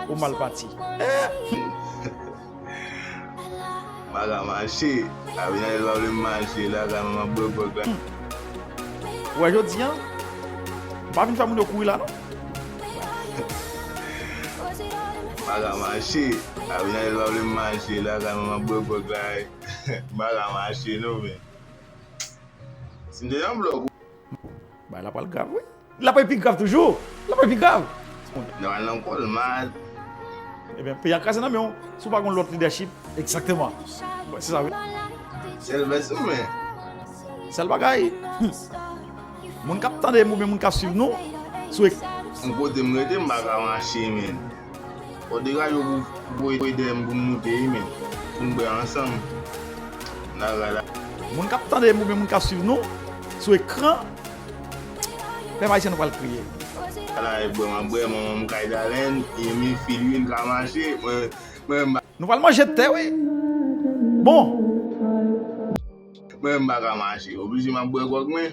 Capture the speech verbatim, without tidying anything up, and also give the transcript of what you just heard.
ou mal pati. Eh! M pa ka mache. Abinadèl pa vle m mache lakay mwen, m ap bwè gwòg la. Ou wè jodi a, m pa vin fè moun yo kouri la non. M pa ka mache. Abinadèl pa vle m mache lakay mwen, m ap bwè gwòg la. M pa ka mache non, men. Si m te nan blòk ou. Bagay la pral grav wi. L ap pi grav toujou. L ap pi grav. Nan al nan kòl mal. Ebyen peyi a kraze nan men w. Si w pa gen lòt lidèchip. Egzakteman. Wè se sa wi. Sèl vès ou men. Sèl bagay. Moun k ap tande m oubyen moun k ap swiv nou sou ek- M kote m rete m pa ka mache men. Fò degaje w pou pou ede m pou m moute wi men. Pou n bwè ansanm. Nan rala. Moun k ap tande m oubyen moun k ap swiv nou sou ekran. Pèp ayisyen nou pral kriye. Ala e bwè m ap bwè manman m kay Dalen. Imi fil wi l ka mache. Mwen mwen m pa. Nou pral manje tè wi. Bon. Mwen m pa ka mache. Oblije m ap bwè gwòg mwen.